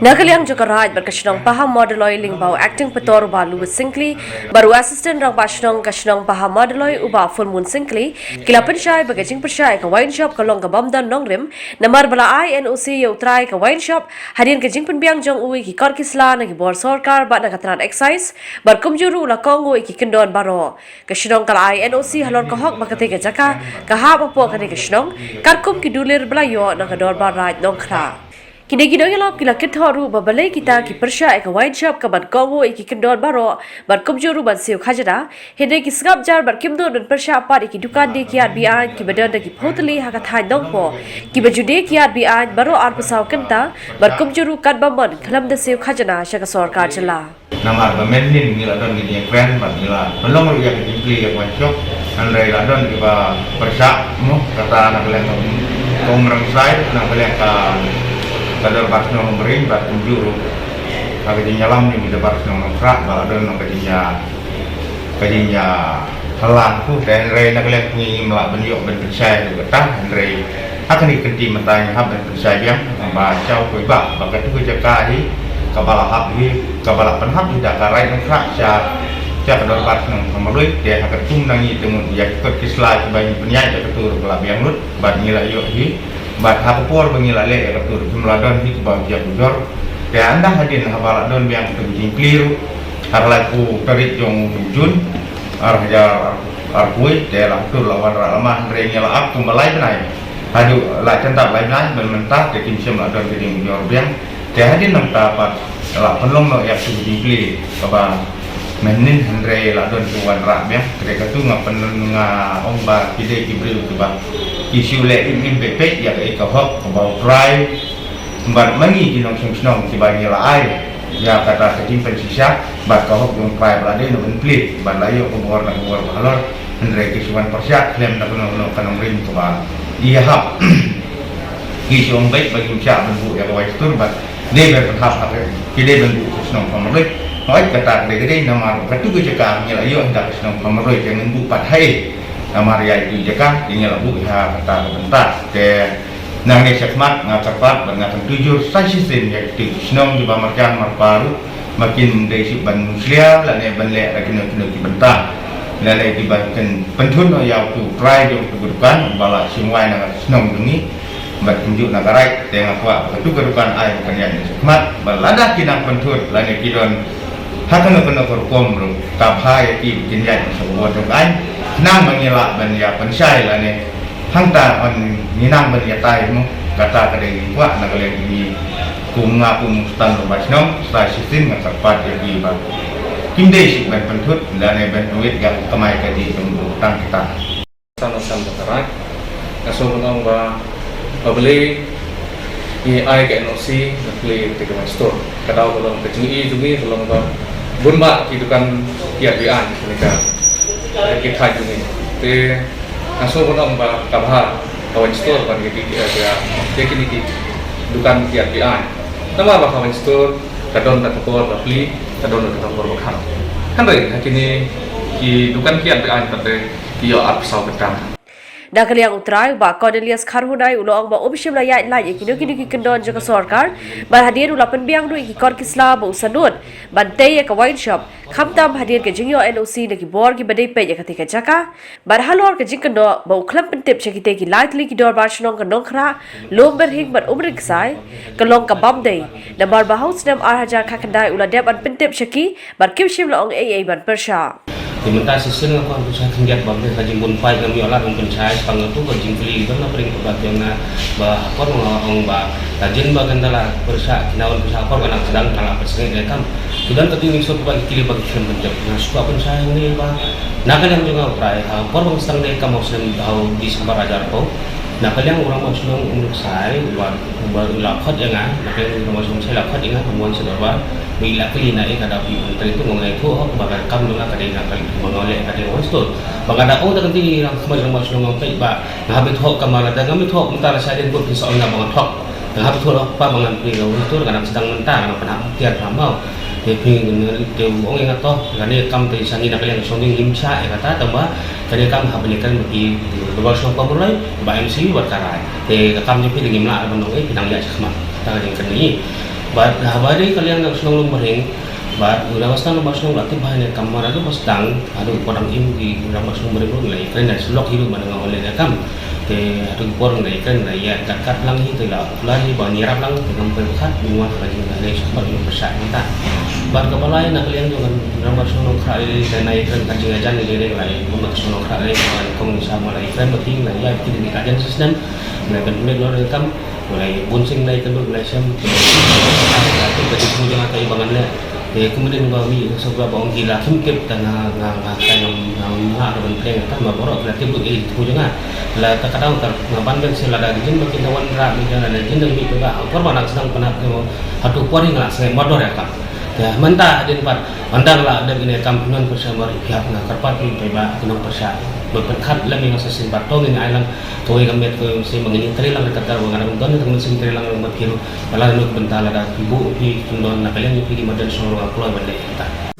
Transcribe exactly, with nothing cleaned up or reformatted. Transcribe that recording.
Na ka liang jong ka Raid bad ka shnong Pahammawdaloi lyngba u Acting Pator u Bah Louis Syngkli bad u Assistant Rangbah Shnong ka shnong Pahammawdaloi u Bah Fullmoon Syngkli, ki la pynshai ba ka jingpyrshah ïa ka wine shop ka long ka bym don nongrim, namar ba la ai N O C ïa u trai ka wine shop hadien ka jingpynbiang jong u ïa ki kot ki sla na ki bor sorkar bad na ka tnat excise, bad kumjuh ruh la kohnguh ïa ki kyndon baroh. Ka shnong ka la ai N O C halor ka hok ba katei ka jaka ka hap hapoh kane ka shnong, katkum ki dulir ba la ïoh na ka Dorbar Raid Nongkhrah. Kine ki nongïalam ki la kynthoh ruh ba balei kita ki pyrshah ïa ka wine shop kaban kohnguh ïa ki kyndon baroh bad kumjuh ruh ban siew khajna, hynrei ki sngap jar bad kim nud ban pyrshah pat ïa ki dukan die kiad be-aiñ kiba don da ki phew tylli ha ka thaiñ Nongpoh, kiba ju die kiad be-aiñ baroh arphew saw kynta, bad kumjuh ruh katba mon khlem da siew khajna sha ka sorkar jylla. Namar ba mynhynnin ngi la don ka jingkren bad ngi la pynlong ruh ïa ka jingplie ïa ka wine shop, hynrei la don kiba pyrshah mo, kata na ka liang ka Umrang side, na ka liang ka, ka Dorbar Shnong Umring bad kumjuh ruh ha ka jingïalam jong ki Dorbar Shnong Nongkhrah ba la don ka jingïa, ka jingïa phalang ku, te hynrei na ka liang ngi ngim lah ban ïoh ban pynshai ruh kata, hynrei ha kane ka kynti mynta ngi hap ban pynshai biang ba shaw kawei ba, ba katu ka jaka hi kaba la hap hi, kaba la pynhap hi da ka Raid Nongkhrah sha, sha ka Dorbar Shnong Phamarluid, te ha katu nang ngi te mut ïa ki kot ki sla kiba ngi pynïaid ïa katu ruh ka la biang lut bad ngi la ïoh hi. Bad ha ka por ba ngi la leh ïa katu ruh kim la don hi kiba ïa ujor. Te ynda hadien haba la don biang katu ka jingplie ruh ha ka laiphew tarik jong u Jun ar hajar arphew wei, te la hatur la wanrah lama, hynrei ngi la ap kumba lai bnai. Haduh la jan dap lai bnai ban mynta te kim shym la don ka jingujor biang. Te hadien nangta pat la pynlong noh ïa ka jingplie kaba mynhynnin, hynrei la don ki wanrah biang. Te katu nga pyn, nga ong ba ki dei ki briew kiba ki shu leh im im peit peit ïa ka, ïa ka hok kaba u trai. Bad ma ngi ki nongshong shnong kiba ngi la ai ïa kata ka jingpynshisha bad ka hok jong u trai ba la dei na ban plie bad la ïoh ka bor na ka bor ba halor, hynrei ki shu wan pyrshah khlem da kano kano ka nongrim kaba ïahap. Ki shu ong beit ba kim shah ban buh ïa ka wine store bad dei ban pynhap ha ki dei ban buh shnong Phamarluid. Hooid, kata ka dei ka dei namar katu ka jaka ngi la ïoh da ka shnong Phamarluid, te ngin buh pat ha ei? Namar ïa itu jaka te ngi la buh ha kata ka bynta. Te nangne shakhmat nga kyrpad bad nga kyntu jur sa shisien ïa kitu ki shnong kiba marjan marpa ruh ba kim dei shuh ban mushlia lane ban leh da kino kino ki bynta, lane kiba kin pynthut noh ïa utu u trai jong utu ka dukan ba la shim wai na ka shnong jong ngi bad kumjuh na ka Raid. Te nga kwah ba katu ka dukan ai ba kan ïaid shakhmat, ba lada ki nang pynthut lane ki don ha kano kano ka rukom ruh, ka bha ïa ki ba kin ïaid sha ka bor jong ka aiñ, khnang ba ngi lah ban ïa pynshai lane hangta ban ngi nang ban ïatai mo. Kata ka dei ngi kwah na ka liang ngi kum nga kum u Sultan Rangbah Shnong, sa shisien nga kyrpad ïa ki ba kim dei shuh ban pynthut lane ban pynwit ïa ka kamai kajih jong u tang kita. San san ba ka Raid. Nga sngew ban ong ba, ba balei ngi ai ka N O C ban plie ïa ka wine store. Ka daw ka long ka jingïohi jong ngi ka long ba bun bah ki dukan kiad be-aiñ ha kane ka, ha ki thaiñ jong ngi. Te nga sngew ban ong ba ka bha ka wine store ban ïa ki, ïa ki, ïa kine ki dukan kiad be-aiñ. Namar ba ka wine store ka don da ka bor ba plie, ka don da ka bor ba kham. Hynrei ha kine ki dukan kiad be-aiñ pat te ki ïoh arphew saw kynta. Na ka liang u trai u Bah Cornelius Kharhunai u la ong ba um shym la ïaid lait ïa kino kino ki kyndon jong ka sorkar, bad hadien u la pynbiang ruh ïa ki kot ki sla ba u sangeh ban tei ïa ka wine shop, khamtam hadien ka jingïoh N O C na ki bor kiba dei peit ïa katei ka jaka. Bad halor ka jingkynnoh ba u khlem pyntip sha kitei ki lai tylli ki dorbar shnong ka Nongkhrah, Lumbyrhing bad Umryngksai, ka long ka bym dei, namar ba ha u snem ar hajar khatkhyndai u la dep ban pyntip sha ki bad kim shym la ong ei ei ban pyrshah. Te mynta shisien nga kwah ban pynshai khyndiat ba ka jingbun paid ngam ïoh lad ban pynshai shaphang katu ka jingkylli ba na pdeng kaba tieng na ba ha kor nga ong ba ka jin ba kan da la pyrshah ki na wan pyrshah ha kor ka nang sdang ka la pyrsngew ïa kam. Ki don katu ki suk ba ki kylli ba ki khlem pyntip. Nga shu kwah pynshai hangne ba na ka liang jong nga u trai ha kor ba nga sdang ïa kam ha u snem ha u December hajar arphew. Na ka liang u rangbah shnong Umryngksai ba u la khot ïa nga, na ka liang u rangbah shnong Umryngksai la khot ïa nga, ka mon sha dorbar. Ba i la kylli na i ka da phi pyntrei tu, nga ong ïa i tu, hok ba ka kam jong nga ka dei na ka liang ba nga leh ka dei wine store. Ba nga da ong da ka dei rangbah shnong, rangbah shnong nga ong peit ba nga hap ban thok, ka ma lada ngam thok mynta la sha dien bad phin sa ong ïa nga ba nga thok. Nga hap ban thok, hok pa ba ngan pyntrei wine store, nga dang sdang mynta, nga dang pynhap tiar pynhap maw. Te phi, te u ong ïa nga to, kane ka kam te sha ngi na ka liang ka shnong ngim shah ïa kata, tangba kane ka kam hap ban ïakren bad ki dorbar shnong Pamurlai, bad M C bad ka Raid. Te ka kam jong phi te ngim lah ban ong ei, phi nang ïaid shakhmat. Kata ka jingkren ngi. Bad haba dei ka liang jong ka shnong Lumbyrhing, bad u rangbah shnong, rangbah shnong la tip bha ïa kane ka kam, mar haduh ba sdang, haduh ba dang im ki rangbah shnong barim ruh la ïakren, da shu lok hi ruh ba nga wan leh ïa ka kam. Te haduh ki por la ïakren, la ïa kat kat lang hi, te la kular hi ba ngin ïarap lang, te ngam poi ba khat, ngin wan ha ka jingïadei shakhmat, ngin pyrshah mynta. Bad kaba lai na ka liang jong ka rangbah shnong Nongkhrah Lili, te na ïakren ka jingïajan, ïa dei la ïa ka shnong Nongkhrah Lili, ba kum ngi sa ma la ïakren ba ki la ïa ki dei ka jan system, la ban pynlong ïa ka kam. Balei bun sien nai kynduh, balei sien. Ka jingthmu jong nga ka i ba ngan leh. Te kumne ba mi sngewbha ba ong ki la kim tip, ta nga, nga, nga, ka ngam, ngam, nga ruh ban pyrshang, ta ma baroh la tip ruh i jingthmu jong nga. La ta ka dang ka nga ban ban sien, lada ki jin ba kin da wanrah mi jong nga, la jin da mi ba, por ba nang sdang pynap, hato por hi nga la sngewbha mardor ïa ka. Te mynta hadien pat, ynda la dep ïa ka kam pynïaid pyrshah, ba ri phi hap, nga kyrpad ïa phi ba ki nongpyrshah, ba pynkhot lem ïa nga sa shisien pat, to ngin ai lang kawei ka met, kawei ka mynsiem ba ngin ïatrei lang, kata ba nga dang don ïa ka mynsiem trei lang, lang bad phi ruh, ba lano ka bynta, lada phi buh, phi kyndon na ka liang jong phi ki madan shnong ruh nga kloi ban leh kata.